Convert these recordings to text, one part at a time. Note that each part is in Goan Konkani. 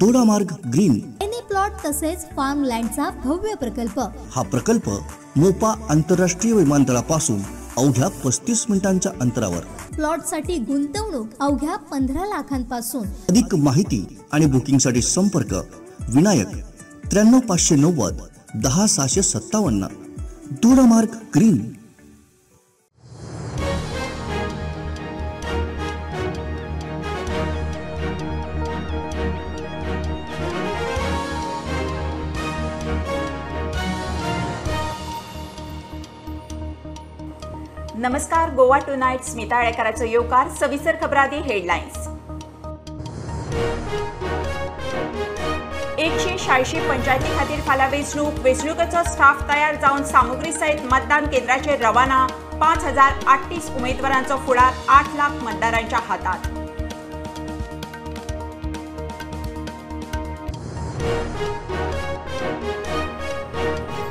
Dodamarg green. Any plot तसेच फार्म लँडचा भव्य प्रकल्प. हा प्रकल्प मोपा आंतरराष्ट्रीय विमानतळापासून अवघ्या 35 मिनिटांच्या अंतरावर. प्लॉटसाठी गुंतवणूक अवघ्या 15 लाखांपासून. अधिक माहिती आणि बुकिंगसाठी संपर्क विनायक 93 590 10 657. दोडामार्ग ग्रीन. नमस्कार, गोवा टू नाईट स्मिता आळेकराचो येवकार. सविस्तर खबरादी हेडलायन्स. 186 पंचायती खातीर फाल्यां वेंचणूक. वेंचणुकेचो स्टाफ तयार जावन सामुग्री सयत मतदान केंद्राचेर रवाना. 5038 उमेदवारांचो फुडार 8 लाख मतदारांच्या हातात.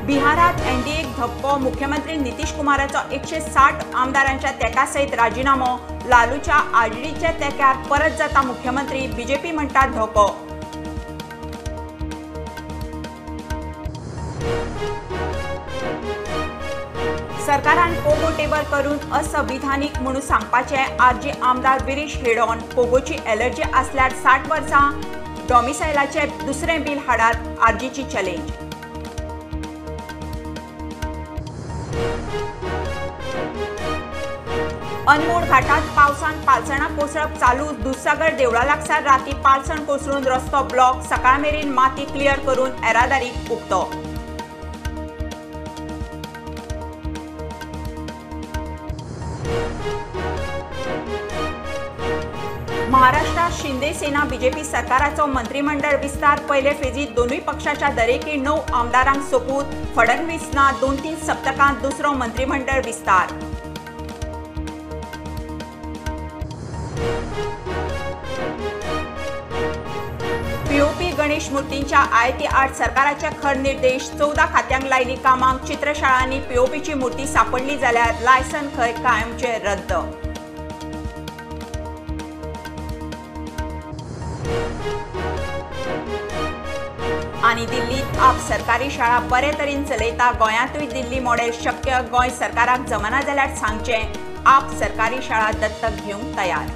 बिहारात एनडीएक धक्को. मुख्यमंत्री नितीश कुमाराचो 160 आमदारांच्या तेका सयत राजीनामो. लालूच्या आरडीच्या तेक्यार परत जाता मुख्यमंत्री. बीजेपी म्हणटा धोको. सरकारान पोगो टेबल करून असंविधानीक म्हणून सांगपाचें आरजी आमदार विरीश हेडॉन. पोगोची एलर्जी आसल्यार 60 वर्सां डॉमिसायलाचें दुसरें बील हाडात. आरजीची चॅलेंज. अनमोड घाटात पावसान पालसणां कोसळप चालू. दुधसागर देवळा लागसार राती पालसण कोसळून रस्तो ब्लॉक. सकाळ मेरेन माती क्लियर करून येरादारीक उक्तो. महाराष्ट्रात शिंदे सेना बीजेपी सरकाराचो मंत्रिमंडळ विस्तार. पयले फेजीत दोनूय पक्षाच्या दरेकी 9 आमदारांक सोपूत. फडणवीस ना 2-3 सप्तकांत दुसरो मंत्रिमंडळ विस्तार. पीओपी गणेश मूर्तींच्या आयाती आड सरकाराचे खर निर्देश. 14 खात्यांक लायली कामांक. चित्रशाळांनी पीओपीची मूर्ती सापडली जाल्यार लायसन खंय कायमचे रद्द. आनी दिल्लीत आप सरकारी शाळा बरे तरेन चलयता. गोंयांतूय दिल्ली मॉडेल शक्य. गोंय सरकाराक जमना जाल्यार सांगचें. आप सरकारी शाळा दत्तक घेवंक तयार.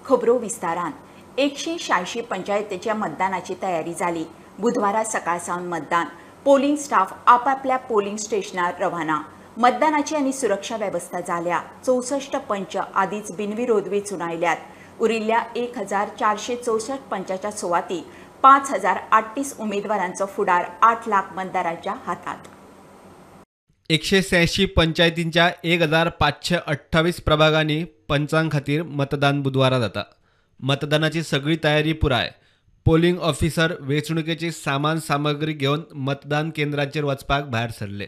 खबरो विस्तारान. 186 पंचायतीच्या मतदानाची तयारी जाली. बुधवारा सकाळ सावन मतदान. पोलिंग स्टाफ आपापल्या पोलिंग स्टेशनार रवाना. मतदानाची आनी सुरक्षा वेवस्था जाल्या. 64 पंच आदींच बिनविरोध वेंचून आयल्यात. उरिल्ल्या 1464 पंचाच्या सुवाती 5038 उमेदवारांचो फुडार 8 लाख मतदारांच्या हातात. 186 पंचायतींच्या 1528 प्रभागांनी पंचां खातीर मतदान बुधवारा जाता. मतदानाची सगळी तयारी पुराय. पोलिंग ऑफिसर वेंचणुकेची सामान सामग्री घेवन मतदान केंद्रांचेर वचपाक भायर सरले.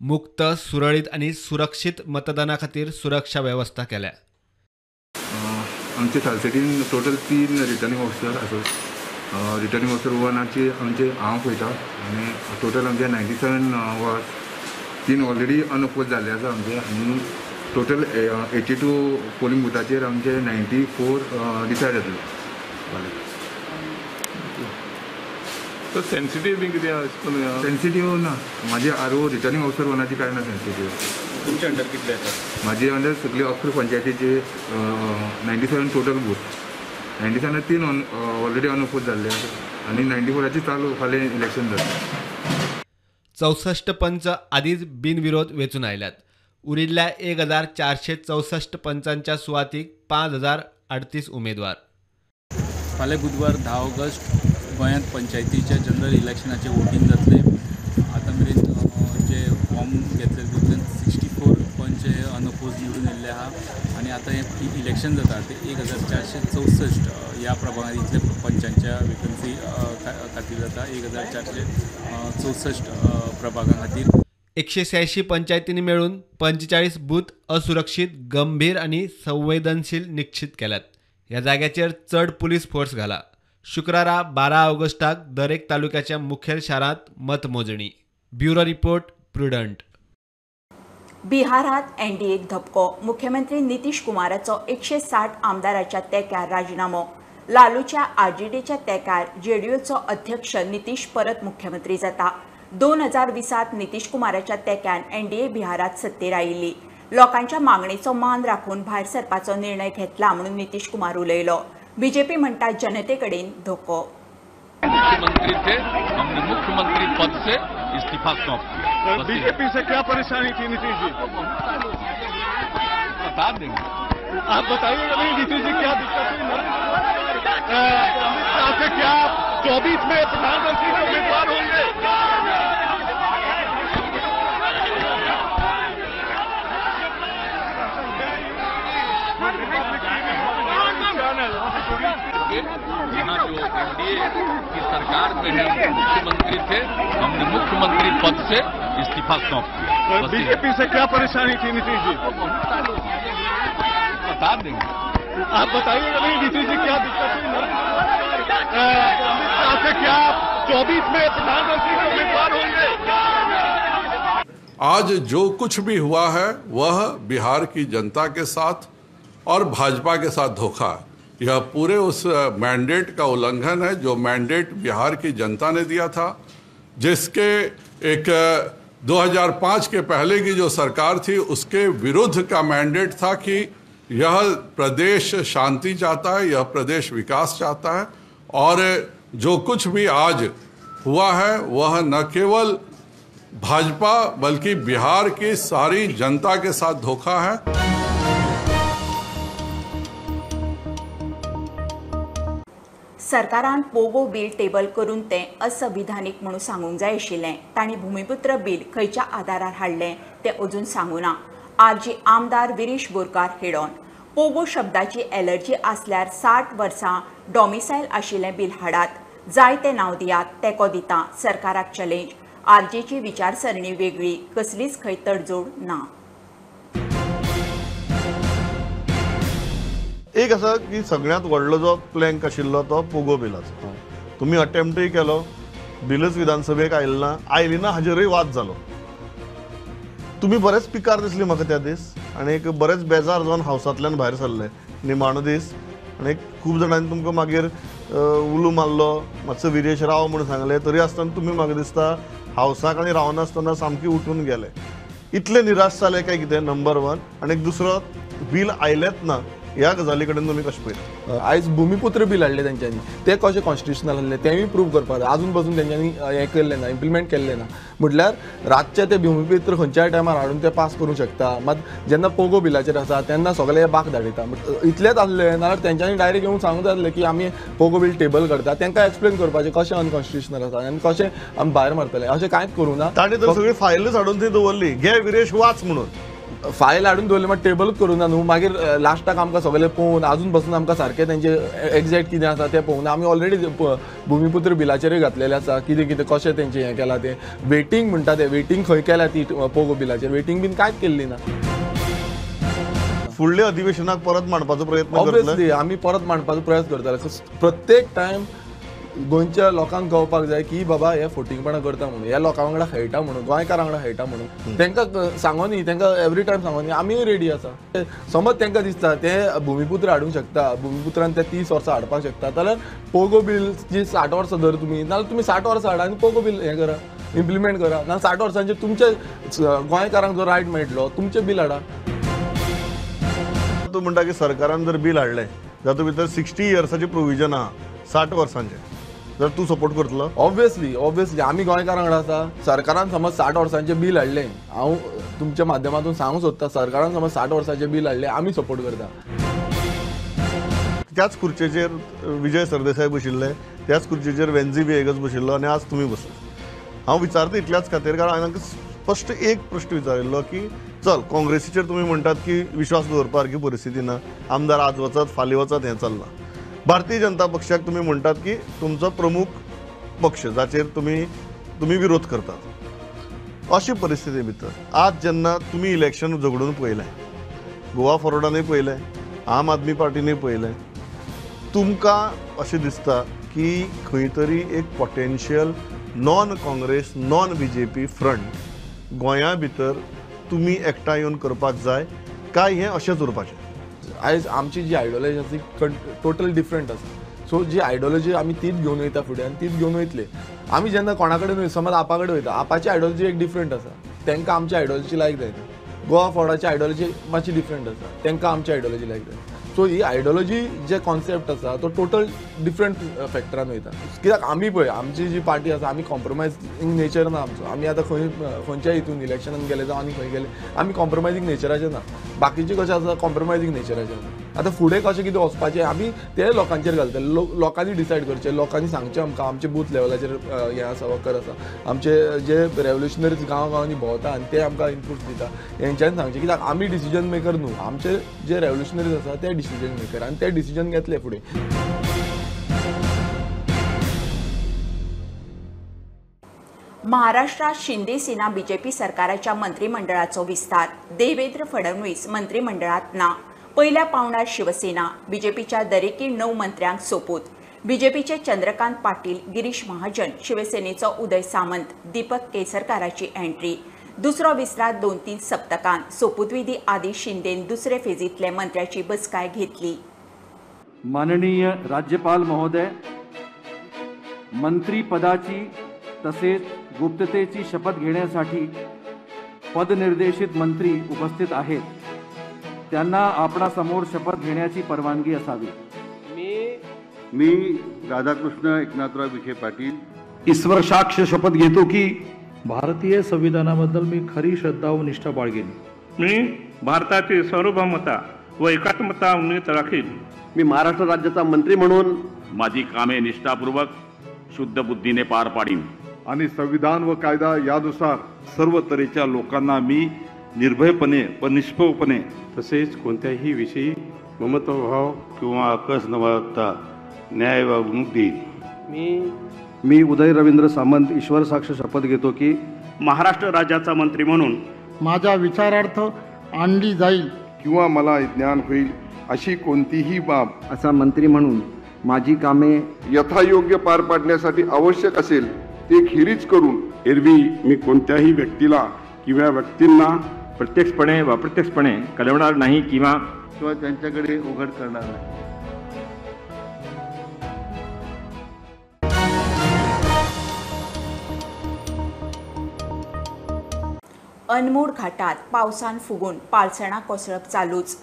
मुक्त, सुरळीत आनी सुरक्षीत मतदाना खातीर सुरक्षा वेवस्था केल्या. आमचे सालसेटीन टोटल 3 रिटर्निंग ऑफिसर आसात. रिटर्निंग ऑफिसर वनाची आमचे हांव पळयता आनी टोटल आमचे 97 वार्ड 3 ऑलरेडी अनअपोज जाल्ले आसा आमचे. आनी टोटल 82 पोलिंग बुथाचेर आमचे 94 डिसायड जातले. तो सेन्सिटीव बी कितें आसा? सेन्सिटीव ना. म्हाजे आर ओ रिटर्निंग ऑफिसर वनाची कांय ना सेन्सिटीव. तुमचे अंडर कितले येतात? म्हाजे अंडर सगळे अकरा पंचायतीचे 97 टोटल बूथ. 97 3 ऑलरेडी अनअपोज जाल्ले आसा आनी 94 चालू फाल्यां इलेक्शन जातलें. 64 पंच आदींच बिनविरोध वेंचून आयल्यात. उरिल्ल्या 1464 पंचांच्या सुवातीक 5038 उमेदवार. फाल्यां बुधवार 10 ऑगस्ट गोंयांत पंचायतीच्या जनरल इलेक्शनाचें वोटींग जातलें. आतां मेरेन जे फॉर्म घेतले तितून 64 पंच हे अनअपोज निवडून येयल्ले आहा आनी आतां हें इलेक्शन जाता तें 1464 ह्या प्रभागांत इतले पंचांच्या वेकन्सी खातीर जाता. 1464 प्रभागां खातीर. 186 पंचायतींनी मेळून 45 बूथ असुरक्षीत, गंभीर आनी संवेदनशील निश्चित केल्यात. ह्या जाग्याचेर चड पुलीस फोर्स घाला. शुक्रारा 12 ऑगस्टाक दरेक तालुक्याच्या मुखेल शारांत मतमोजणी. Bureau report, Prudent. बिहारात एनडीएक धपको. मुख्यमंत्री नितीश कुमाराचो 160 आमदाराच्या तेंक्यार राजीनामो. लालूच्या आरजेडीच्या तेंक्यार जेडीयूचो अध्यक्ष नितीश परत मुख्यमंत्री जाता. 2020 नितीश कुमाराच्या तेंक्यान एनडीए बिहारात सत्तेर आयिल्ली. लोकांच्या मागणेचो मान राखून भायर सरपाचो निर्णय घेतला म्हणून नितीश कुमार उलयलो. बीजेपी म्हणटा जनते कडेन धोको. मुख्यमंत्री थे, हमने मुख्यमंत्री पद से इस्तीफा सौंप दिया. बीजेपी से क्या परेशानी थी नीतीश जी? बता देंगे, आप बताइएगा नहीं नीतीश जी क्या दिक्कत थी? अमित शाह से क्या 24 में प्रधानमंत्री के उम्मीदवार होंगे? यहाँ जो एनडीए की सरकार में है मुख्यमंत्री थे, हमने मुख्यमंत्री पद से इस्तीफा सौंप दिया। बीजेपी से क्या परेशानी थी नीतीश जी? बता देंगे, आप बताइएगा नहीं नीतीश जी क्या दिक्कत थी? अमित शाह से क्या 24 में प्रधानमंत्री के उम्मीदवार होंगे? आज जो कुछ भी हुआ है वह बिहार की जनता के साथ और भाजपा के साथ धोखा है। यह पूरे उस मैंडेट का उल्लंघन है जो मैंडेट बिहार की जनता ने दिया था, जिसके एक 2005 के पहले की जो सरकार थी उसके विरुद्ध का मैंडेट था कि यह प्रदेश शांति चाहता है, यह प्रदेश विकास चाहता है। और जो कुछ भी आज हुआ है वह न केवल भाजपा बल्कि बिहार की सारी जनता के साथ धोखा है। सरकारान पोगो बिल टेबल करून तें असंविधानीक म्हणून सांगूंक जाय आशिल्लें. तांणी भूमिपुत्र बिल खंयच्या आदारार हाडलें तें अजून सांगूना. आरजी आमदार विरीश बोरकार हेडोन पोगो शब्दाची एलर्जी आसल्यार 60 वर्सां डॉमिसायल आशिल्लें बिल हाडात, जाय तें नांव दियात, तेंको दिता. सरकाराक चॅलेंज. आरजीची विचारसरणी वेगळी, कसलीच खंय तडजोड ना. एक आसा की सगळ्यांत व्हडलो जो प्लँक आशिल्लो तो पोगो बिलाचो. तुमी अटेम्प्टूय केलो, बिलच विधानसभेक आयलें ना, आयली ना हाजेरूय वाद जालो. तुमी बरेच पिकार दिसली म्हाका त्या दीस आनी एक बरेच बेजार जावन हावसांतल्यान भायर सरले निमाणो दीस. आनी खूब जाणांनी तुमकां मागीर उलो मारलो, मातसो विरेश राव म्हूण सांगलें, तरी आसतना तुमी म्हाका दिसता हावसाक आनी रावनासतना सामकी उठून गेले. इतले निराश जाले काय कितें? Number one. आनी दुसरो, बील आयलेंच ना ह्या गजाली कडेन तुमी कशें पळयता? आयज भुमिपुत्र बील हाडलें तेंच्यांनी, तें कशें कॉन्स्टिट्युशनल आहलें तेंय प्रूव करपाक जाय. आजून पासून तेंच्यांनी हें केल्लें ना, इम्प्लिमेंट केल्लें ना. म्हटल्यार रातचें तें भुमिपुत्र खंयच्याय टायमार हाडून तें पास करूंक शकता. मात जेन्ना पोगो बिलाचेर आसा तेन्ना सगळे बाक धाडयता. इतलेंच आसलें नाल्यार तेंच्यांनी डायरेक्ट येवन सांगूंक जाय आसलें की आमी पोगो बील टेबल करता, तेंकां एक्सप्लेन करपाचें कशें अनकॉन्स्टिट्युशनल आसा आनी कशें आमी भायर मारतले. अशें कांयच करूं ना. ताणें तर सगळी फायलच हाडून थंय दवरली, घे विरेश वाच म्हणून. फायल हाडून दवरली मात टेबलूच करूं ना न्हू. मागीर लास्टाक आमकां सगळें पळोवन आजून बसून आमकां सारकें तेंचे एग्जॅक्ट कितें आसा तें पळोवना. आमी ऑलरेडी भुमिपुत्र बिलाचेरूय घातलेलें आसा, कितें कितें कशें तेंचें हें केलां तें. वेटींग म्हणटा तें, वेटींग खंय केल्या ती पोगो बिलाचेर, वेटींग बीन कांयच केल्ली ना. फुडल्या अधिवेशनाक परत मांडपाचो प्रयत्न करतले? ऑब्वियसली आमी परत मांडपाचो प्रयत्न करतले. प्रत्येक टायम गोंयच्या लोकांक कळपाक जाय की बाबा हे फोटिंगपणां करता म्हणून, ह्या लोकां वांगडा खेळटा म्हणून, गोंयकारां वांगडा खेळटा म्हणून. तांकां सांगो न्ही, तांकां एवरी टायम सांगो न्ही आमीय रेडी आसा. समज तांकां दिसता ते भुमिपुत्र हाडूंक शकता, भुमिपुत्रान ते 30 वर्सां हाडपाक शकता, जाल्यार पोगो बील जी 60 वर्सां धर तुमी, नाल्यार तुमी 60 वर्सां हाडा आनी पोगो बील हें करा, इम्प्लिमेंट करा. नाल्यार 60 वर्सांचेर तुमच्या गोंयकारांक जो रायट मेळटलो तुमचें बील हाडा. तूं म्हणटा की सरकारान जर बील हाडलें जातूंत भितर 60 इयर्साचें प्रोविजन आहा, 60 वर्सांचें, जर तूं सपोर्ट करतलो? ऑब्वियसली ऑब्वियसली आमी गोंयकारां वांगडा आसा. सरकारान समज 60 वर्सांचें बील हाडलें, हांव तुमच्या माध्यमांतून सांगूंक सोदता, सरकारान समज 60 वर्सांचें बील हाडलें आमी सपोर्ट करता. त्याच खुर्चेचेर विजय सरदेसाय बशिल्ले, त्याच खुर्चेचेर वेन्झी व्हिएगस बशिल्लो आनी आज तुमी बसले. हांव विचारता इतल्याच खातीर कारण हांवें तांकां स्पश्ट एक प्रश्न विचारिल्लो की चल काँग्रेसीचेर तुमी म्हणटात की विश्वास दवरपा सारकी परिस्थिती ना, आमदार आज वचत फाल्यां वचत हें चल्लां. भारतीय जनता पक्षाक तुमी म्हणटात की तुमचो प्रमुख पक्ष जाचेर तुमी विरोध करतात. अशी परिस्थिती भितर आज जेन्ना तुमी इलेक्शन झगडून पळयलें, गोवा फॉरवर्डानूय पळयलें, आम आदमी पार्टीनूय पळयलें, तुमकां अशें दिसता की खंय तरी एक potential non Congress non BJP front गोंया भितर तुमी एकठांय येवन करपाक जाय काय हें अशेंच उरपाचें? आयज आमची जी आयडियोलॉजी आसा ती टोटल डिफरंट आसा. सो जी आयडियोलॉजी आमी तीच घेवन वयता फुडें आनी तीच घेवन वयतले. आमी जेन्ना कोणा कडेन वयता, समज आपा कडेन वयता, आपाची आयडियोलॉजी एक डिफरंट आसा, तांकां आमची आयडियोलॉजी लायक जायना. गोवा फॉर्वर्डाची आयडियोलॉजी मातशी डिफरंट आसा, तांकां आमची आयडियोलॉजी लायक जायना. सो ही आयडियोलॉजी जे कॉन्सेप्ट आसा तो टोटल डिफरंट फॅक्टरान वयता. कित्याक आमी पळय आमची जी पार्टी आसा आमी कॉम्प्रोमायजींग नेचर ना आमचो. आमी आतां खंय खंयच्याय हितून इलेक्शनान गेले जावं आनी खंय गेले आमी कॉम्प्रोमायजींग नेचराचे ना. बाकीचे कशें आसा कॉम्प्रोमायजींग नेचराचे आसा. आतां फुडें कशें कितें वचपाचें आमी ते लोकांचेर घालतले. लोकांनी डिसायड करचें, लोकांनी सांगचें आमकां आमचे बूथ लेवलाचेर हें आसा वर्कर आसा, आमचे जे रेवोल्युशनरीज गांव गांवांनी भोंवता आनी ते आमकां इनपुट्स दिता, हेंच्यांनी सांगचें. कित्याक आमी डिसिजन मेकर न्हू, आमचे जे रेवोल्युशनरीज आसा ते डिसिजन मेकर आनी ते डिसिजन घेतले फुडें. महाराष्ट्रात शिंदे सेना बीजेपी सरकाराच्या मंत्रिमंडळाचो विस्तार. देवेंद्र फडणवीस मंत्रिमंडळात ना. पहिल्या पावंड्यार शिवसेना बीजेपीच्या दरेकी 9 मंत्र्यांक सोपूत. बीजेपीचे चंद्रकांत पाटील, गिरीश महाजन, शिवसेनेचो उदय सामंत, दीपक केसरकाराची एंट्री. दुसरो विस्तार 2-3 सप्तकान. सोपूतविधी आदी शिंदेन दुसरे फेजीतले मंत्र्याची बसकाय घेतली. माननीय राज्यपाल महोदय, मंत्रीपदाची तसेच गुप्ततेची शपथ घेण्यासाठी पदनिर्देशित मंत्री उपस्थित आहेत, त्यांना आपणासमोर शपथ घेण्याची परवानगी असावी. मी राधाकृष्ण एकनाथराव विखे पाटील ईश्वर साक्ष शपथ घेतो की भारतीय संविधानाबद्दल मी खरी श्रद्धा व निष्ठा बाळगेन. मी भारताची सार्वभौमता व एकात्मता उन्नत राखीन. मी महाराष्ट्र राज्याचा मंत्री म्हणून माझी कामे निष्ठापूर्वक शुद्ध बुद्धीने पार पाडीन आणि संविधान व कायदा यानुसार सर्व तऱ्हेच्या लोकांना मी निर्भयपणे व निष्पक्षपणे तसेच कोणत्याही विषयी ममत्वभाव किंवा आकस न बाळगता न्याय वागणूक देईल. मी उदय रवींद्र सामंत ईश्वर साक्ष शपथ घेतो की महाराष्ट्र राज्याचा मंत्री म्हणून माझ्या विचारार्थ आणली जाईल किंवा मला ज्ञान होईल अशी कोणतीही बाब असा मंत्री म्हणून माझी कामे यथायोग्य पार पाडण्यासाठी आवश्यक असेल ते खेरीज करून एरवी मी कोणत्याही व्यक्तीला किंवा व्यक्तींना प्रत्यक्षपणे व अप्रत्यक्षपणे कळवणार नाही किंवा त्यांच्याकडे उघड करणार नाही. अनमोड घाटात पावसान फुगून पालसणां कोसळप चालूच.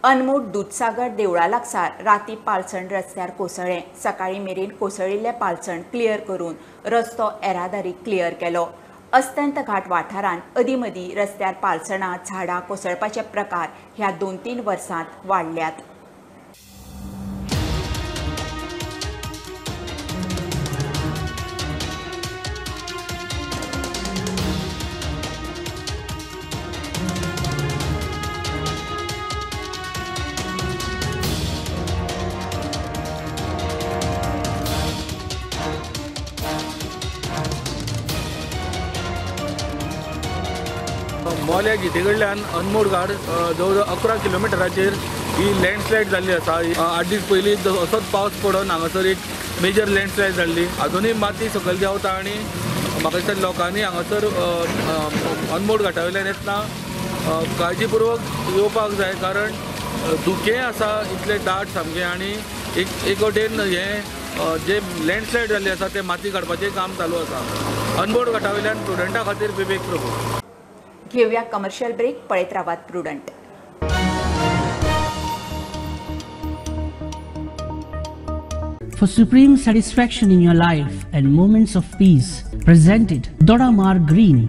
अनमोड दुदसागर देवळा लागसार राती पालसण रस्त्यार कोसळ्ळें. सकाळीं मेरेन कोसळिल्लें पालसण क्लियर करून रस्तो येरादारी क्लियर केलो. अस्तंत घाट वाठारांत अदीं मदीं रस्त्यार पालसणां झाडां कोसळपाचे प्रकार ह्या 2-3 वर्सांत वाडल्यात. मोल्या घेटी कडल्यान अनमोड घाट जवळ जवळ 11 किलोमिटराचेर ही लँडस्लायड जाल्ली आसा. 8 दीस पयलीं असोच पावस पडून हांगासर एक मेजर लँडस्लायड जाल्ली. अजुनूय माती सकयल देंवता आनी म्हाका दिसता लोकांनी हांगासर अनमोड घाटा वयल्यान येतना काळजीपूर्वक येवपाक जाय, कारण धुकें आसा इतलें दाट सामकें आनी एक वटेन हें जे लँडस्लायड जाल्ली आसा तें माती काडपाचें काम चालू आसा. अनमोड घाटा वयल्यान प्रुडंटा खातीर विवेक प्रभू. घेऊया कमर्शियल ब्रेक. पळयत रावात prudent. For supreme satisfaction in your life and moments of peace, presented Dodamarg Green,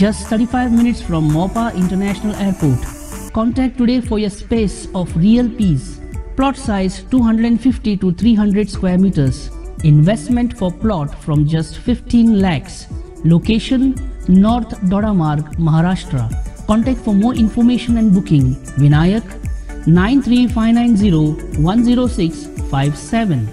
just 35 minutes from Mopa International Airport. Contact today for your space of real peace. Plot size 250 to 300 square meters. Investment for plot from just 15 lakhs. Location North Dodamarg, Maharashtra. Contact for more information and booking Vinayak 93590 10657.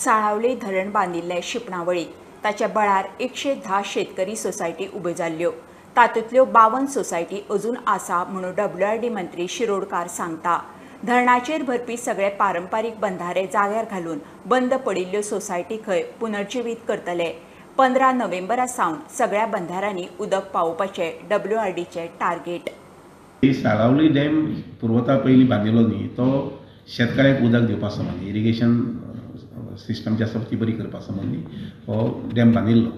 Salaulim धरण बांदिल्ले शिंपणावळीक ताच्या बळार 110 शेतकरी सोसायटी उब्यो जाल्ल्यो. तातूंतल्यो 52 सोसायटी अजून आसा म्हणून WRD मंत्री शिरोडकार सांगता. धरणाचेर भरपी सगळे पारंपारीक बंधारे जाग्यार घालून बंद पडिल्ल्यो सोसायटी खंय पुनर्जिवीत करतले. 15 नोव्हेंबरा सावन सगळ्या बंधारांनी उदक पावोवपाचें डब्ल्यूआरडीचें टार्गेट. साळावली डॅम पुर्वता पयलीं बांदिल्लो न्ही, तो शेतकाऱ्यांक उदक दिवपा संबंदी, इरिगेशन सिस्टम जी आसा ती बरी करपा संबंदी हो डॅम बांदिल्लो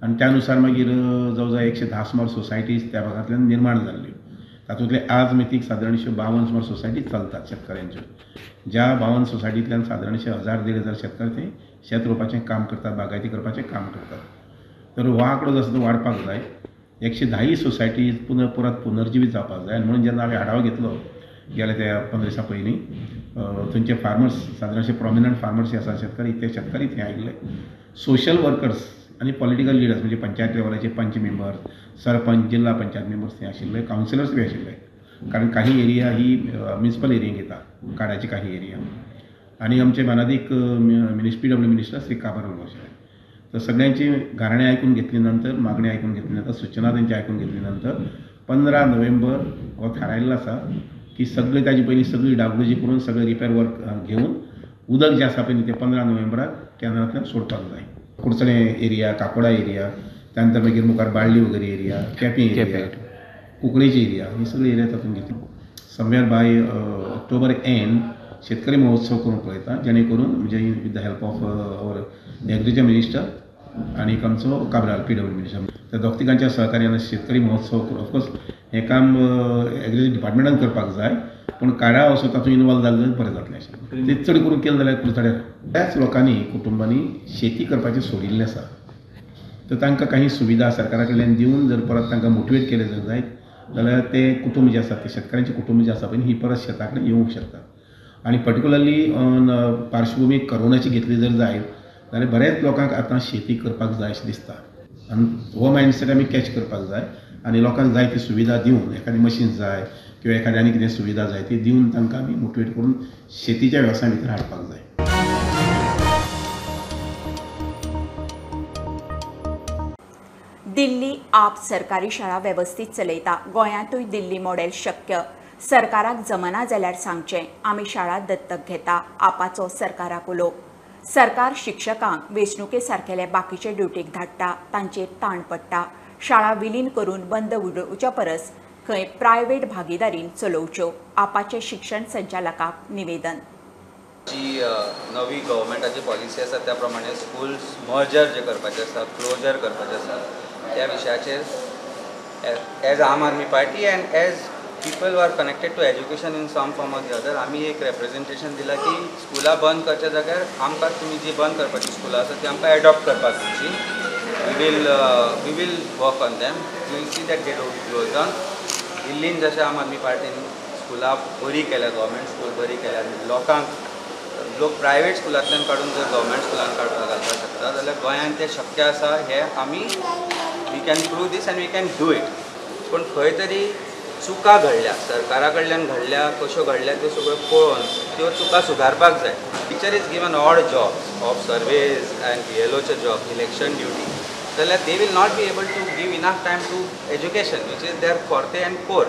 आनी त्या नुसार मागीर जवळ जवळ 110 सुमार सोसायटीज त्या भागांतल्यान निर्माण जाल्ल्यो. तातूंतले आज मेतीक सादारणशे 52 सुमार सोसायटीज चलतात शेतकाऱ्यांच्यो, ज्या 52 सोसायटींतल्यान सादारणशे 1000 1500 शेतकार ते शेत रोवपाचें काम करतात, बागायती करपाचें काम करतात. तर हो आंकडो जो आसा तो वाडपाक जाय. 110 सोसायटीज परत पुनर्जिवीत जावपाक जाय. आनी म्हणून जेन्ना हांवें आढावो घेतलो गेले त्या 15 दिसां पयलीं, थंयचे फार्मर्स सादारणशे प्रोमिनंट फार्मर्स जे आसा शेतकारी, ते शेतकारी थंय आयिल्ले, सोशल वर्कर्स आनी पॉलिटिकल लिडर्स म्हणजे पंचायत लेवलाचे पंच मेंबर्स, सरपंच, जिल्हा पंचायत मेंबर्स थंय आशिल्ले, कावन्सिलर्स बी आशिल्ले. कारण काही एरिया ही म्युनिसिपल एरियेक येता, काडाची काही एरिया, आनी आमचे मानादीक पीडब्ल्यू मिनिस्टर श्री काबार आशिल्ले. तर सगळ्यांची गाराणें आयकून घेतली नंतर, मागणी आयकून घेतली नंतर, सुचना तेंची आयकून घेतली नंतर 15 नोव्हेंबर हो थारायल्लो आसा की सगळी ताजी पयलीं सगळी डागडुजी करून सगळें रिपेर वर्क घेवन उदक जें आसा पळय तें 15 नोव्हेंबराक कॅनलांतल्यान सोडपाक जाय. कुडचडे एरिया, काकोडा एरिया, त्यानंतर मागीर मुखार बाळ्ळी वगैरे एरिया, केपें एरिया, कुंकळेची एरिया, ही सगळी एरिया तातूंत घेतली. समवेर बाय ऑक्टोबर एंड शेतकरी महोत्सव करूंक पळयता, जेणे करून म्हणजे with the help of our agriculture minister आनी आमचो काब्राल पीडब्ल्यू मिनिस्टर, त्या दोग तिगांच्या सहकार्यान शेतकरी महोत्सव करून. ऑफकोर्स हें काम एग्रीकल्चर डिपार्टमेंटान करपाक जाय, पूण काडा असो तातूंत इनवॉल्व जालें जाल्यार बरें जातलें अशें. तें चड करून केलें जाल्यार कुडचड्यार बऱ्याच लोकांनी कुटुंबांनी शेती करपाचें सोडिल्लें आसा, तर तांकां काही सुविधा सरकारा कडल्यान दिवन जर परत तांकां मोटिवेट केलें जर जायत जाल्यार ते कुटुंब जे आसा, ते शेतकारांचें कुटुंब जें आसा पळय ही परत शेता कडेन येवंक शकता. आनी पर्टिकुलरली पार्श्वभूमी करोनाची घेतली जर जायत जाल्यार बऱ्याच लोकांक आतां शेती करपाक जाय अशें दिसता आनी हो मायंडसेट आमी कॅच करपाक जाय आनी लोकांक जाय ती सुविधा दिवन, एखादी मशीन जाय किंवा एखादी आनी कितें सुविधा जाय ती दिवन तांकां आमी मोटिवेट करून शेतीच्या वेवसाया भितर हाडपाक जाय. दिल्ली आप सरकारी शाळा वेवस्थीत चलयता, गोंयांतूय दिल्ली मॉडेल शक्य. सरकाराक जमना जाल्यार सांगचें, आमी शाळा दत्तक घेता, आपाचो सरकाराक उलो. सरकार शिक्षकांक वेंचणुके सारकेले बाकीचे ड्युटीक धाडटा, तांचेर ताण पडटा. शाळा विलीन करून बंद उडोवच्या परस खंय प्रायव्हेट भागीदारीन चलोवच्यो, आपाचे शिक्षण संचालकाक निवेदन. जी नवी गव्हर्मेंटाची पॉलिसी आसा त्या प्रमाणे स्कूल्स मर्जर जे करपाचे आसा, क्लोजर करपाचे आसा, त्या विशयाचेर as Aam Aadmi Party and as people are connected to education in some form or the other आमी एक रेप्रेजेंटेशन दिलां की स्कुलां बंद करच्या जाग्यार आमकां तुमी जी बंद करपाची स्कुलां आसा ती आमकां एडॉप्ट करपाक दिवची. We will work on them, we will see that they don't close down. दिल्लीन जशें आम आदमी पार्टीन स्कुलां बरी केल्या, गव्हर्मेंट स्कूल बरी केल्या, लोकांक लोक प्रायवेट स्कुलांतल्यान काडून जर गव्हर्मेंट स्कुलान घालपाक शकता जाल्यार गोंयांत तें शक्य आसा. हें आमी we can prove this and we can do it. पूण खंय तरी चुका घडल्या, सरकारा कडल्यान घडल्या, कश्यो घडल्या त्यो सगळ्यो पळोवन त्यो चुका सुदारपाक जाय. Teacher is given odd jobs of surveys and बीएलओचे job, election duty, जाल्यार they will not be able to give enough time to education which is their forte and core.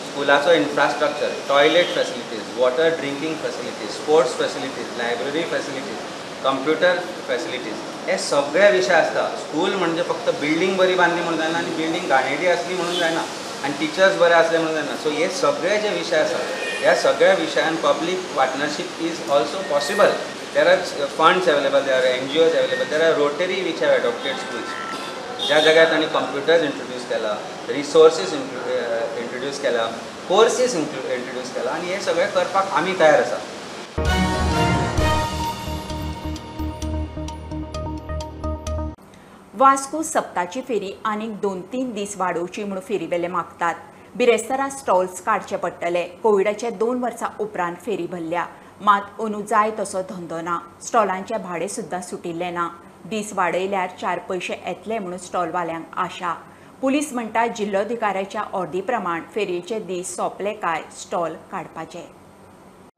स्कुलाचो infrastructure, toilet facilities, water drinking facilities, sports facilities, library facilities, computer facilities, हे सगळे विशय आसता. स्कूल म्हणजे फक्त बिल्डींग बरी बांदली म्हणून जायना आनी बिल्डींग घाणेरडी आसली म्हणून जायना आनी टिचर्स बरे आसले म्हणून जायना. सो हे सगळे जे विशय आसा ह्या सगळ्या विशयान public partnership is also possible. There are funds available, there are NGOs available, there are Rotary which have adopted schools. ज्या जाग्यार तांणी कंप्युटर्स इंट्रोड्यूस केला, रिसोर्सीस इंट्रोड्यूस केला, कोर्सीस इंट्रोड्यूस केला आनी हे सगळें करपाक आमी तयार आसा. वास्को सप्ताची फेरी आनीक 2-3 दीस वाडोवची म्हूण फेरीवेले मागतात. बिरेस्तारा स्टॉल्स काडचे पडटले. कोविडाचे 2 वर्सां उपरांत फेरी भरल्या, मात अंदू जाय तसो धंदो ना. स्टॉलांचें भाडें सुद्दां सुटिल्लें ना. दीस वाडयल्यार 4 पयशे येतले म्हणून स्टॉलवाल्यांक आशा. पुलीस म्हणटा जिल्लोधिकाऱ्याच्या ऑर्दी प्रमाण फेरयेचे दीस सोंपले काय स्टॉल काडपाचे.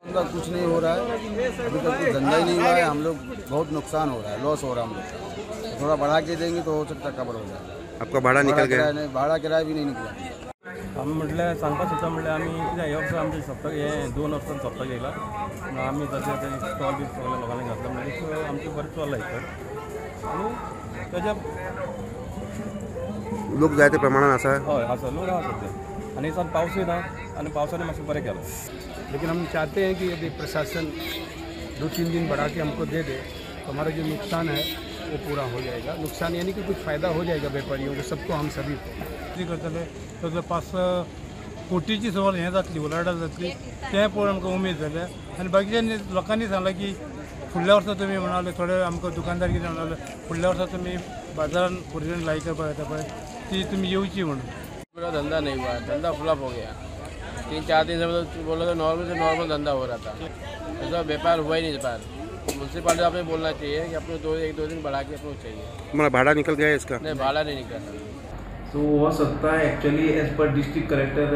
कुछ नहीं हो रहा है, अभी तक कुछ धंधा ही नहीं हुआ है. हम लोग बहुत नुकसान हो रहा है, लॉस हो रहा है हम लोग का. थोड़ा बढ़ा के देंगे तो हो सकता है कवर हो जाए. आपका भाड़ा निकल गया? नहीं, भाड़ा किराया भी नहीं निकला. आमी म्हटल्यार सांगपाक सोदता म्हटल्यार आमी कित्याक हे वर्सा आमचें सप्तक हें 2 वर्सां सप्तक येयला, आमी तशें तें स्टॉल बी सगळ्या लोकांनी घातला म्हणटकीर आमचें बरें चल्लां इकड आनी तेज्या लोक जाय त्या प्रमाणान आसा. हय आसा, लोक आसा सद्या आनी दिसान पावसूय ना आनी पावसाने मातशें बरें केलां. लेकिन हम चाहते हैं कि यदि प्रशासन 2-3 दिन बढ़ा के हमको दे दे तो हमारा जो नुकसान है वो पूरा हो जाएगा. नुकसान यानी कि कुछ फ़ायदा हो जाएगा व्यापारियों को, सबको, हम सभी को. करतले तसले 5-6 कोटीची सुमार हें जातली, उलाढाल जातली तें पळोवन आमकां उमेद जाल्या. आनी बाकीच्या लोकांनी सांगलां की फुडल्या वर्सा तुमी म्हणाले, थोडे आमकां दुकानदार कितें म्हणाले, फुडल्या वर्सा तुमी बाजारान पुर्जन लाय करपाक येता पळय ती तुमी येवची म्हणून. मेरा धंधा नहीं हुआ, धंधा फ्लॉप हो गया. 3-4 दिन से बोला तो नॉर्मल से नॉर्मल धंधा हो रहा था, ऐसा व्यापार हुआ ही नहीं. व्यापार म्यूनसिपालिटी आपने बोलना चाहिए कि अपने 1-2 दिन बढ़ा के अपने चाहिए. तुम्हारा भाड़ा निकल गया है इसका? नहीं, भाड़ा नहीं निकला. सो हो सत्ता actually as per district collector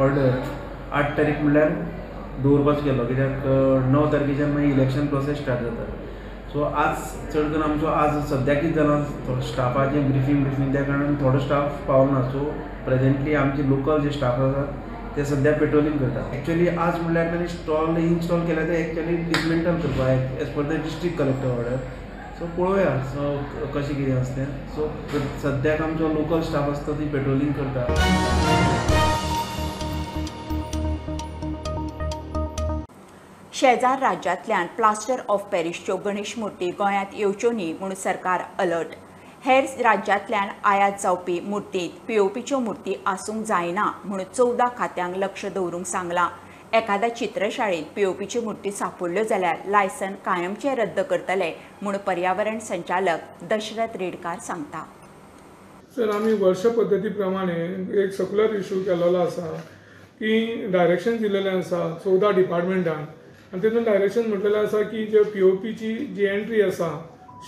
order 8 तारीख म्हणल्यार दवरपाचो गेलो, कित्याक 9 तारखेच्यान मागीर इलेक्शन प्रोसेस स्टार्ट जाता. सो आज चड करून आमचो आज सद्याक कितें जालां, स्टाफाचें ब्रिफींग त्या कारणान थोडो स्टाफ पावना. सो प्रेजेंटली आमचे लोकल जे स्टाफ आसा ते सद्या पेट्रोलिंग करता. एक्चुअली आज म्हणल्यार तांणी स्टॉल इन्स्टॉल केल्या ते एक्चुअली डिसमेंटल करपाक as per the district collector order. So पळोवया सो कशें कितें आसा तें. सो सद्याक आमचो लोकल स्टाफ आसता ती पेट्रोलिंग करता. शेजार राज्यांतल्यान प्लास्टर ऑफ पॅरिसच्यो गणेश मूर्ती गोंयांत येवच्यो न्ही म्हूण सरकार अलर्ट. हेर राज्यांतल्यान आयात जावपी मूर्तींत पीओपीच्यो मूर्ती आसूंक जायना म्हूण 14 खात्यांक लक्ष दवरूंक सांगलां. एखाद्या चित्रशाळेंत पीओपीच्यो मूर्ती सांपडल्यो जाल्यार लायसन कायमचें रद्द करतले म्हूण पर्यावरण संचालक दशरथ रेडकार सांगता. सर, आमी वर्ष पद्दती प्रमाणे एक सर्क्युलर इशू केलेलो आसा की डायरेक्शन दिलेलें आसा 14 डिपार्टमेंटान आनी तेतून डायरेक्शन म्हटलेलें आसा की जे पीओपीची जी एंट्री आसा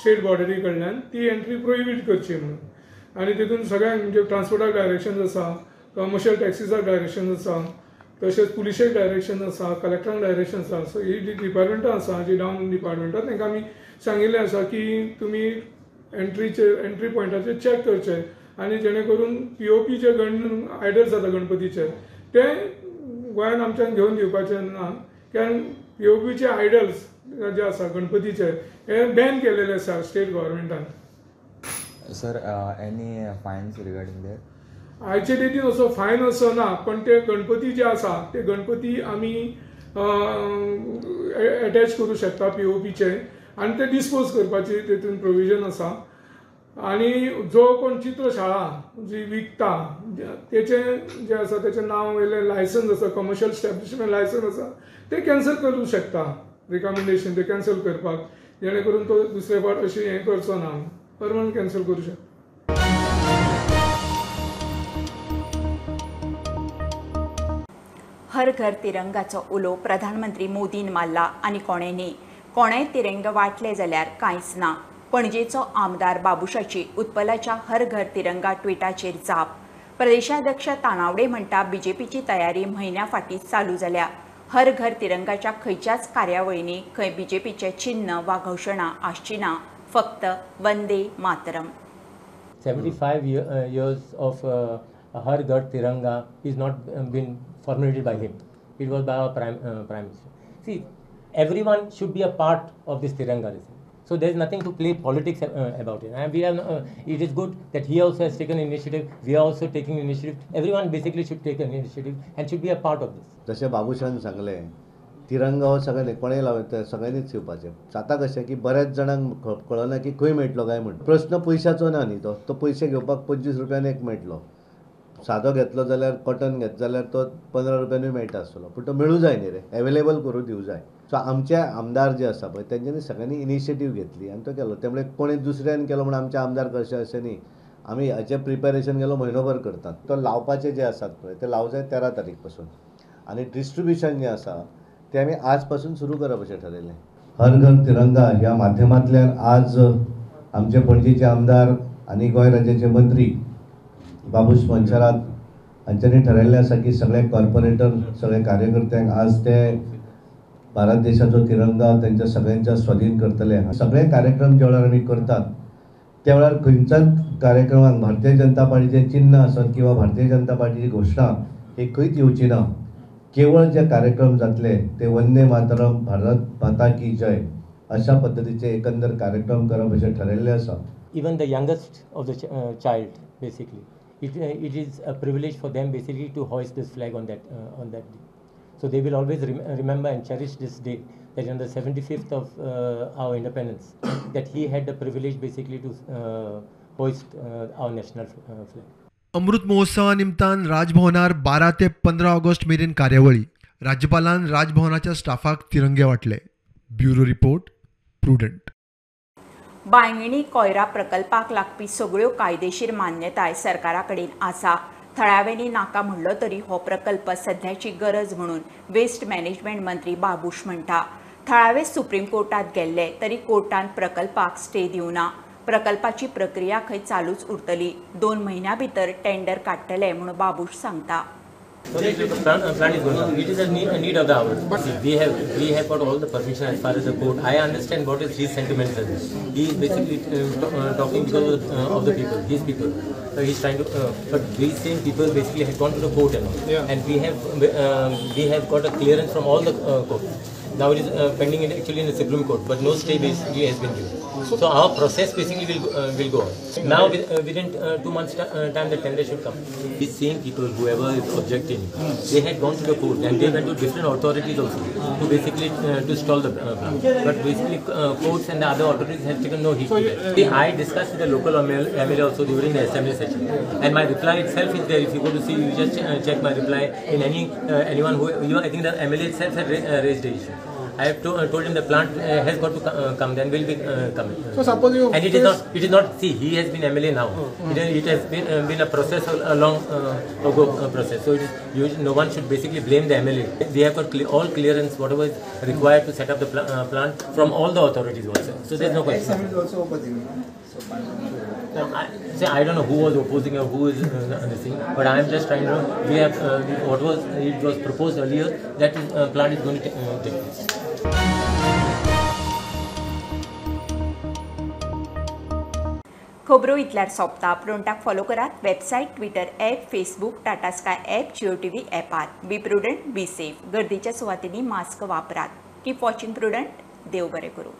स्टेट बॉर्डरी कडल्यान ती एंट्री प्रोहिबीट करची म्हणून. आनी तेतून सगळ्यांक म्हणजे ट्रान्सपोर्टाक डायरेक्शन आसा, कमर्शियल टॅक्सीसाक डायरेक्शन आसा, तशेंच पुलिशेक डायरेक्शन आसा, कलेक्टरांक डायरेक्शन आसा. सो ही जी डिपार्टमेंटां आसा, जी डावन डिपार्टमेंटां, तांकां आमी सांगिल्लें आसा की तुमी एंट्री पॉयंटाचेर चॅक करचे आनी जेणे करून पीओपी जे गण आयडल्स जाता गणपतीचे ते गोंयांत आमच्यान घेवन दिवपाचे ना, कारण पीओपीचे आयडल्स जे आसा गणपतीचे हे बॅन केलेले आसा state गव्हर्मेंटान. Sir, any fines regarding that? आयचे डेटीन असो फायन असो ना, पण ते गणपती जे आसा ते गणपती आमी एटॅच करूं शकता पीओपीचे आनी ते डिस्पोज करपाची तेतून प्रोविजन आसा. आनी जो कोण चित्रशाळा जी विकता तेचें जें आसा तेचें नांव वयलें लायसन्स आसा, कमर्शियल स्टॅब्लिशमेंट लायसन्स आसा, तें कॅन्सल करूं शकता. रिकमेंडेशन ते कॅन्सल करपाक, जेणे करून तो दुसरे फावट अशें हें करचो ना, परमनंट कॅन्सल करूं शकता. हर घर तिरंगाचो उलो प्रधानमंत्री मोदीन मारला आनी कोणें न्ही. कोणेंय तिरंगा वांटले जाल्यार कांयच ना. पणजेचो आमदार बाबुशाची उत्पलाच्या हर घर तिरंगा ट्विटाचेर जाप. प्रदेशाध्यक्ष तानावडे म्हणटा बीजेपीची तयारी म्हयन्या फाटीं चालू जाल्या. हर घर तिरंगाच्या खंयच्याच कार्यावळींनी खंय बीजेपीचें चिन्ह वा घोशणा आसची ना, फक्त Vande Mataram. 75 years of Har Ghar Tiranga is not been formulated by him. It was by our prime minister. See, everyone should be a part of this Tiranga. So there is nothing to play politics about it. And we have, it is good that he also has taken initiative. We are also taking initiative. Everyone basically should take an initiative and should be a part of this. जशें बाबूशान सांगलें, तिरंगा हो सगळ्यांनी कोणें लावता सगळ्यांनीच येवपाचें. जाता कशें की बऱ्याच जाणांक कळना की खंय मेळटलो काय म्हण. प्रस्न पयशाचो ना न्ही, तो पयशे घेवपाक 25 रुपयान एक मेळटलो. सादो घेतलो जाल्यार कॉटन घेतलो जाल्यार तो 15 रुपयानूय मेळटा आसतलो, पूण तो मेळूं जाय न्ही रे, एवेलेबल करून दिवं जाय. सो आमचे आमदार जे आसा पळय तेंच्यांनी सगळ्यांनी इनिशिएटीव घेतली आनी तो केलो. त्यामुळे कोणी दुसऱ्यान केलो म्हण आमचे आमदार करचे अशें न्ही. आमी हाचें प्रिपेरेशन गेलो म्हयनोभर करतात. तो लावपाचे जे आसात पळय ते लावं जाय 13 तारीख पासून आनी डिस्ट्रिब्युशन जें आसा तें आमी आज पासून सुरू करप अशें ठरयलें. हर घर तिरंगा ह्या माध्यमांतल्यान आज आमचे पणजेचे आमदार आनी गोंय राज्याचे मंत्री बाबूश मोन्सेरात हांच्यांनी ठरयल्लें आसा की सगळे कॉर्पोरेटर सगळे कार्यकर्त्यांक आज ते भारत देशाचो तिरंगा त्यांच्या सगळ्यांच्या स्वाधीन करतले. सगळे कार्यक्रम ज्या वेळार आमी करतात त्या वेळार खंयच्याच कार्यक्रमाक भारतीय जनता पार्टीचें चिन्ह आसत किंवा भारतीय जनता पार्टीची घोशणा ही खंयच येवची ना. केवळ जे कार्यक्रम जातले ते वंदे मातरम, भारत माता की जय अशा पद्दतीचे एकंदर कार्यक्रम करप अशें ठरयल्लें आसा. Even the youngest of the child basically, it is a privilege for them basically to hoist this flag on that day. So they will always remember and cherish this day, that on the 75th of our independence, that he had the privilege basically to hoist our national flag. अमृत महोत्सवा निमतान राजभवनार 12 ते 15 ऑगस्ट मेरेन कार्यावळी. राज्यपालान राजभवनाच्या स्टाफाक तिरंगे वांटले. Bureau report, Prudent. Bainguinim Koyra प्रकल्पाक लागपी सगळ्यो कायदेशीर मान्यताय सरकारा कडेन आसा. थळाव्यांनी नाका म्हणलो तरी हो प्रकल्प सध्याची गरज म्हणून वेस्ट मॅनेजमेंट मंत्री बाबूश म्हणटा. थळावे सुप्रीम कोर्टात गेल्ले तरी कोर्टान प्रकल्पाक स्टे दिवना. प्रकल्पाची प्रक्रिया खंय चालूच उरतली. 2 म्हयन्यां भितर टेंडर काडटले म्हणून बाबूश सांगता. So the plant is going on. It is a need of the hour. See, we have got all the permission as far as the court. I understand what is his sentiments. He is basically talking because of the people, his people. So he is trying to. But these same people basically had gone to the court and all. Yeah. And we have got a clearance from all the courts. Now it is pending actually in the Supreme Court, but no stay basically has been given. So our process basically will go on. Now within 2 months time the tender should come. These same people, whoever is objecting, they had gone to the court and they went to different authorities also to basically to stall the plant. But basically courts and the other authorities have taken no heed. So I discussed with the local MLA also during the assembly session, and my reply itself is there. If you go to see, you just check my reply in any anyone who you know, I think the MLA itself had raised the issue. I have told him the plant has got to come, then will be coming. So suppose you and it is not. See, he has been MLA now. It has been a process, a long ago process. So it is, no one should basically blame the MLA. We have got all clearance, whatever is required to set up the plant from all the authorities also. So there is no question. Ex-MLA also opposing. So I don't know who was opposing or who is this thing, but I am just trying to. We have what was it was proposed earlier that is, plant is going to take place. खबरो इतल्यार सोंपता. प्रुडंटाक फॉलो करात website, Twitter app, Facebook, Tata Sky app, Jio TV ॲपार. Be prudent, be safe. गर्दीच्या सुवातींनी मास्क वापरात. Keep watching Prudent. देव बरें करूं.